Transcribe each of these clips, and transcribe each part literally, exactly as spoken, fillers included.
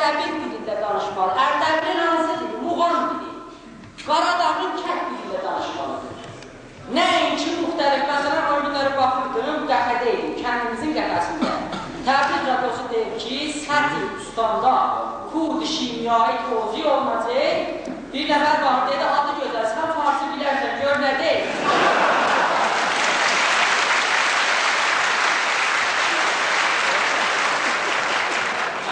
اردبیل دیلینده دانیشمالی. اردبیلین هانسی دیلی؟ موغان دیلی. قاراداغین کند دیلینده دانیشمالیدیر. نه اینکی مختلف، مثلا، او گونلری باخیردیم، قهوه‌ده ایدیم، کندیمیزین قهوه‌سینده. تبریز رادیوسو دئییر کی، سطل استاندا کود شیمیایی توزیع اولوناجاق. بیر نفر باخدی، دئدی: «آدی گؤزل، سن فارسی بیلرسن، گؤر نه دئییر.»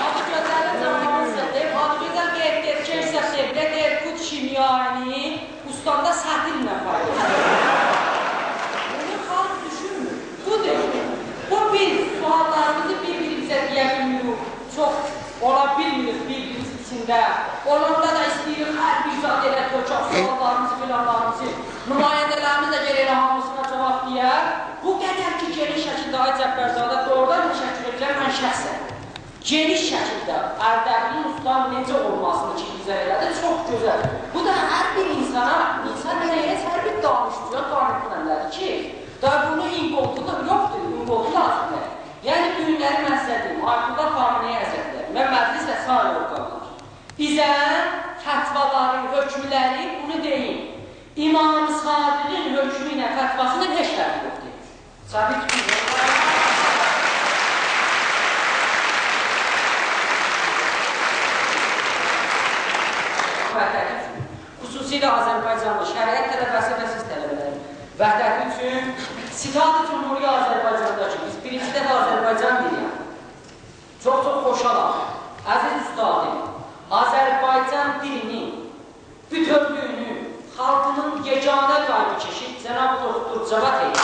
آدی گؤزلین جاوابینی سیزه دئییم. آدی گؤزل دئییر، دئییر، کئچ سن دئییر، نه دئییر، کود شیمیایینی استاندا سطل‌له پایلاشیر. بونو خالق دوشونمور. بودور. بو بیز سؤاللاریمیزی بیر-بیریمیزه دئیه بیلمیریک. چوخ اولا بیلمیریک بیر-بیریمیز ایچینده. اولاندا دا ایسته‌ییریک هر بیر زاد ائله تؤکک، سؤاللاریمیزی، فلانلاریمیزی. نماینده‌لریمیز ده گرک ائله هامیسینا جاواب دئیر. بو قدر کی، گئنیش شکیلده، آقای جبارزاده، دوغرودان تشکر ائدیرم من شخصا. گئنیش شکیلده اردبیلین استان نئجه اولماسینی کی، ایضاح ائله‌دی، چوخ گؤزل. بو دا هر بیر اینسانا، اینسان دئییل، هر بیر دانشجویا، دانشجویا کی، دا بونو اینقولتودا یوخدور، اینقولتو لازیمدیر. یعنی، بو گونلری من سیزه دئییم، آیت‌الله خامنه‌ای حضرتلری و مجلس و سایر اورقانلار بیزه فتوالاری، حکملری، بونو دئییم، امام صادقین حکمو ایله، فتواسینان هئچ فرقی یوخدور. ثابت کی، وحدتی اوچون، خصوصیله آذربایجانلی شریعت طلبه‌سی و سیز طلبه‌لری، وحدتی اوچون ستاد جمهوری آذربایجاندا کی، بیز بیرینجی دفعه آذربایجان دیلی، چوخ-چوخ خوشحالام. عزیز اوستادیم، آذربایجان دیلینین بوتؤولویونو، خالقینین یگانه قایغی‌کشی جناب دوکتور جواد حیدر.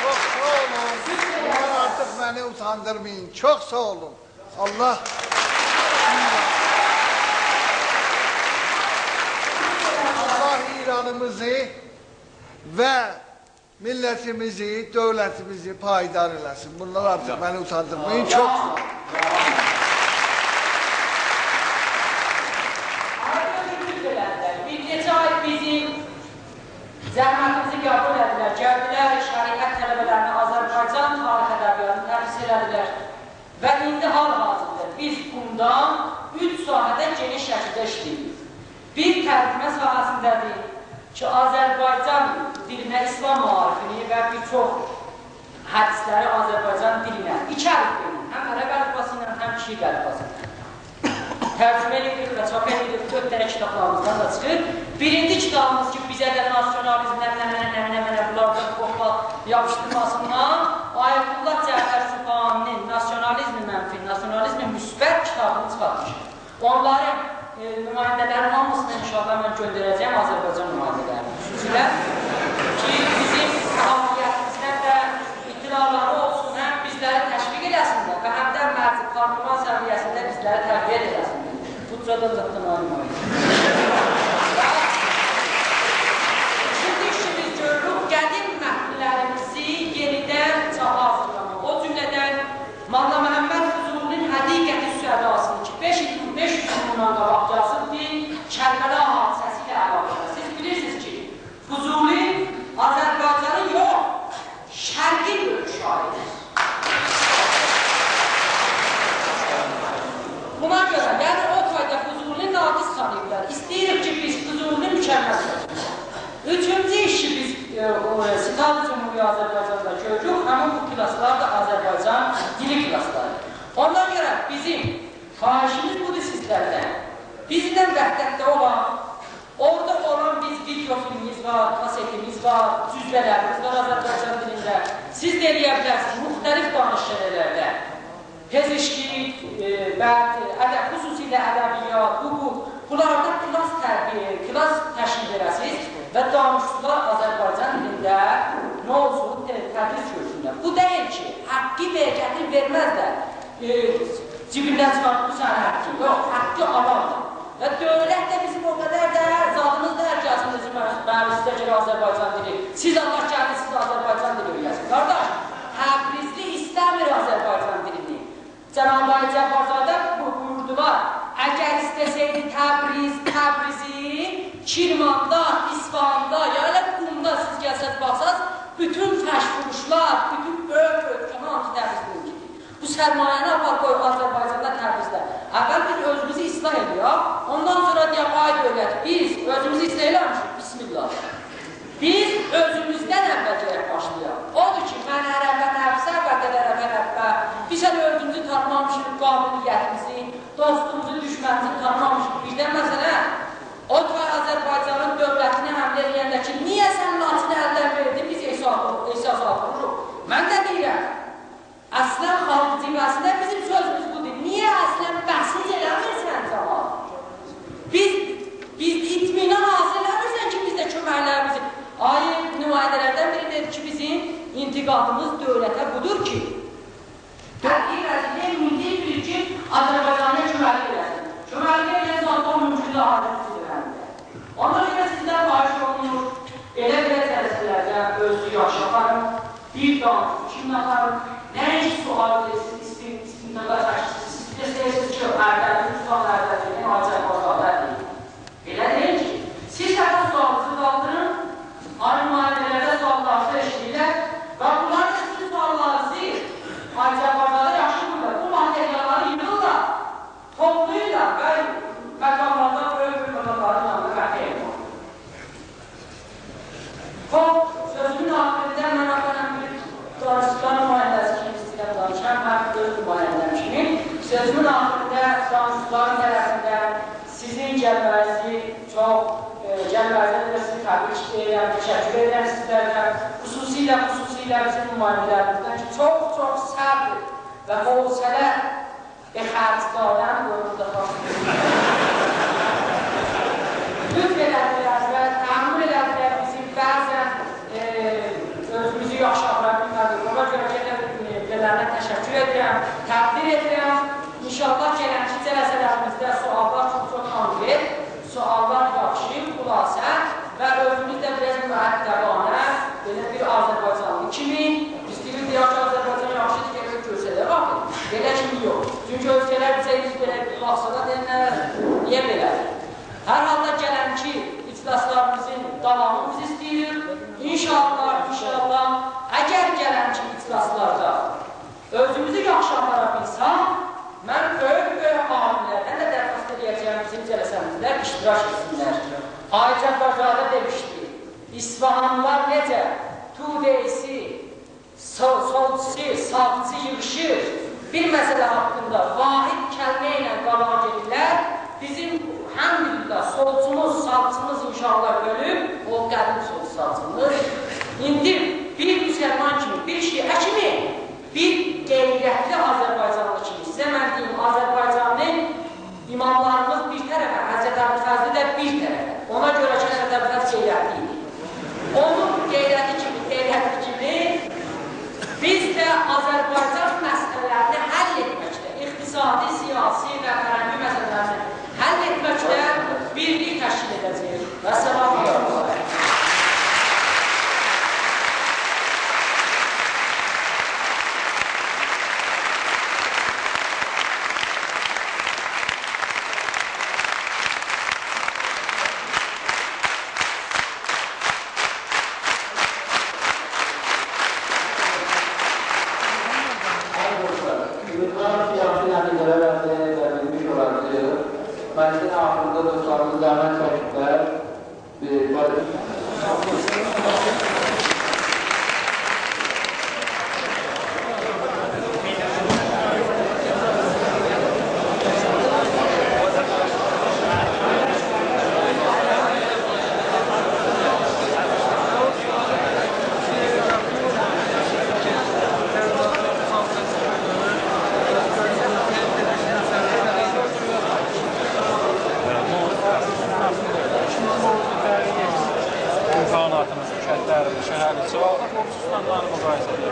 چوخ ساغ اولون. بونلار آرتیق منی اوتاندیرمایین. چوخ ساغ اولون. آللاه، آللاه ایرانیمیزی و میللتیمیزی، دؤولتیمیزی پایدار ائله‌سین. بونلار آرتیق منی اوتاندیرمایین. چوخ ساغ اولون. بیر نئچه آی بیزیم زحمتیمیزی قبول ائله‌دیلر، گلدیلر، شریعت طلبه‌لرینی، آذربایجان تاریخ ادبیاتینی تدریس ائله‌دیلر. و ایندی حال-حاضردا بیز بوندا اوچ ساحه‌ده گئنیش شکیلده ایشله‌ییریک. بیر ترجمه ساحه‌سینده‌دیر کی، آذربایجان دیلینه اسلام معارفینی و بیر چوخ حدیثلری آذربایجان دیلینه، ایکی الفبه‌نین، هم عرب الفباسی ایله، هم کیریل الفباسی ایله ترجمه ائدیریک و چاپ ائدیریک. دؤرد دنه کیتابلاریمیزدان دا چیخیر. بیرینجی کیتابیمیز کی، بیزه ده ناسیونالیزم، نمنه، نمنه، نمنه، بونلاردان قوپما یاپیشدیرماسینلار، آیت‌الله جعفر سبحانی‌نین ناسیونالیزم منفی، ناسیونالیزم مثبت کیتابینی چیخارتمیشیق. اونلارین، ائ، نماینده‌لرین هامیسینا انشاءالله من گؤندره‌جه‌یم، آذربایجان نماینده‌لرینه. خصوصیله کی، بیزیم فعالیتیمیزده ده اطلاعلاری اولسون، هم بیزلری تشویق ائله‌سینلر و هم ده مرز پارلمان سویه‌سینده بیزلری تقویت ائله‌سینلر. بودجه‌دن زاددان آییرمایین. ایکینجی ایشی بیز گؤروروک، قدیم متنلریمیزی یئنیدن چاپا حاضیرلاماق. او جمله‌دن ملا محمد فضولی‌نین حدیقة السعداسینی کی، بئش مین بئش یوز ایل بوندان قاباق یازیبدی، کربلا حادثه‌سی ایله علاقه‌دار. سیز بیلیرسینیز کی، فضولی آذربایجانین یوخ، شرقین بؤیوک شاعیری. بونا گؤره، یعنی، او تایدا فضولینی ناقص تانیییبلار. ایسته‌ییریک کی، بیز فضولینی مکمل تانییاق. اوچونجو ایشی بیز، ائ، او، ائ، ستاد جمهوری آذربایجاندا گؤروروک، همین بو کلاسلار دا آذربایجان دیلی کلاسلاری. اونا گؤره بیزیم خواهشیمیز بودور سیزلردن. بیزله وحدتده اولان، اورادا اولان بیز ویدئو فیلمیمیز وار، کاستیمیز وار، جزوه‌لریمیز وار آذربایجان دیلینده. سیز ده ائلیه بیلرسینیز، مختلف دانشکده‌لرده، پزشکی، ائ، و ادب، خصوصیله ادبیات، حقوق، بونلاردا کلاس تربیه، کلاس تشکیل ائده‌سینیز و دانشجولار آذربایجان دیلینده نه اولسون، ائ، تدریس گؤرسونلر. بو دئییل کی، حقی وئره‌جکلر، وئرمزلر. ائ، جیبیندن چیخاردیب بو سنین حقین. یوخ، حقی آلارلار. و دؤولت ده بیزیم او قدر کرماندا، اصفهاندا، یا ائله قومدا سیز گلسز، باخساز، بوتون فرش‌فروشلار، بوتون بؤیوک بؤیوک دوکانلار هامیسی تبریزده‌دیر. بو سرمایه‌نی آپار قوی آذربایجاندا، تبریزده. اول بیز اؤزوموزو اصلاح ائله‌یک، اوندان سونرا دئیک: «آی دؤولت، بیز اؤزوموزو اصلاح ائله‌میشیک، بسم‌الله.» بیز اؤزوموزدن اول گرک باشلایاق. اودور کی، من عرفه نفسه و قد عرف ربه. بیز هله اؤزوموزو تانیمامیشیق، قابلیتیمیزی، دوستوموزو، دوشمنیمیزی تانیمامیشیق. بیردن، مثلا، او تای آذربایجانین دؤولتینه حمله ائله‌ینده کی، نییه سن لاچینی الدن وئردین، بیز احساس، احساس آپاریریق. من ده دئییرم، اصلا خالق جبهه‌سینده بیزیم سؤزوموز بودور. نییه اصلا بحث ائله‌میرسن جاواب؟ بیز، بیز اطمینان حاصل ائله‌میرسن کی، بیز ده کؤمکلریمیزی، آی نماینده‌لردن بیری دئدی کی، بیزیم انتقادیمیز دؤولته بودور کی، تبعیض وضعیتی میللی بیر کی، آذربایجانیا کؤمکلیک ائله‌سین. کؤمکلیک ائله‌سین، او مومکون دئییل، آیری بیر شئی ائله‌مه‌لیدیر. اونا گؤره سیزدن خواهش اولونور، بئله-بئله جلسه‌لرده اؤزونوزو یاخشی آپارین، بیر دانیشیق کیمین آپارین، نه‌اینکی سؤال وئریرسینیز، ایستین، ایستین، دا چکیرسینیز، سیز ایسته‌ییرسینیز کی، اردبیلی توتان، اردبیلی آذربایجاندا دئییل. ائله دئییل کی، سیز ده بو سؤالینیزی قالدیرین، آی نماینده‌لر ده سؤاللارینیزی ائشیدیرلر و بونلار دا سیزین سؤاللارینیزی آذربایجاندا یاخشی بیلیرلر. بو ماتریاللاری ییغیرلار، توپلاییرلار و مقاملاردا، بؤیوک بؤیوک مقاملارین یانیندا قطعا یئرلر. خوب، سؤزومون آخیریندا من آخیرین بیر دانشجولار نماینده‌سی کیمی ایسته‌ییرم دانیشام، هم اؤز نماینده‌م کیمی. سؤزومون آخیریندا دانشجولارین طرفیندن سیزین گلمه‌نیزی چوخ، ائ، گلمه‌نیزه ده سیزی تبریک ائدیرم، تشکر ائدیرم سیزلردن. خصوصیله، خصوصیله بیزیم نماینده‌لریمیزدن کی، چوخ، چوخ صبر و حوصله به خرج دادن، بوینوندا خاص. لطف ائله‌دیلر و تحمل ائله‌دیلر بیزی بعضا، ائ، اؤزوموزو یاخشی آپارا بیلمه‌دیک. اونا گؤره یئنه، ائ، بئله‌لرینه تشکر ائدیرم، تقدیر ائدیرم. ان‌شاءالله گلنکی جلسه‌لریمیزده سؤاللار چوخ-چوخ کونکرت، سؤاللار یاخشی، خلاصه و اؤزوموز ده بیر آز مؤدبانه، بئله بیر آذربایجانلی کیمی، بیز دئییریک کی، آذربایجان یاخشیدیر، گرک گؤسترک آخی. بئله کیمی یوخ. چونکی اؤزگه‌لر بیزه هئچ بئله باخسا دا دئییرلر، نییه بئله‌دیر؟ هر حالدا گلنکی اجلاسلاریمیزین داوامی بیز ایسته‌ییریک. ان‌شاءالله، ان‌شاءالله، اگر گلنکی اجلاسلاردا اؤزوموزو یاخشی آپارا بیلسک، من بؤیوک-بؤیوک عالیملردن ده درخواست ائده‌جه‌یم، بیزیم جلسه‌میزده اشتراک ائتسینلر. آقای جبارزاده دئمیشدی، اصفهانلیلار نئجه توده‌سی، سول-، سولچوسو، ساغچی ییغیشیر، بیر مسئله حاقیندا واحد کلمه ایله قرار وئریرلر. بیزیم، الحمدلله، سولچوموز، ساغچیمیز ان‌شاءالله اؤلوب، او قدیم سولچو، ساغچیمیز. ایندی بیر مسلمان کیمی، بیر شیعه کیمی، بیر غیرتلی آذربایجانلی کیمی. سیزه من دئییم، آذربایجانلی اماملاریمیز بیر طرفه، حضرت ابوالفضلی ده بیر طرفه. اونا گؤره کی، حضرت ابوالفضل غیرتلی ایدی. اونون غیرتی کیمی، غیرتلی کیمی بیز ده آذربایجان مسئله‌لرینی حل ائتمکده، اقتصادی، سیاسی و فرهنگی مسئله‌لرینی حل ائتمکده بیرلیک تشکیل ائده‌جه‌ییک. و سلام علیکم. امیدوارم سیاسی نتیجه‌لر الده ائده بیلمیش اولاجاغیق. مجلسین آخیریندا دوستلاریمیز زحمت چکیبلر. ائ، بایرام. امکاناتیمیز، کندلریمیز، شهریمیز چوخ، خصوصاً مقایسه‌ده.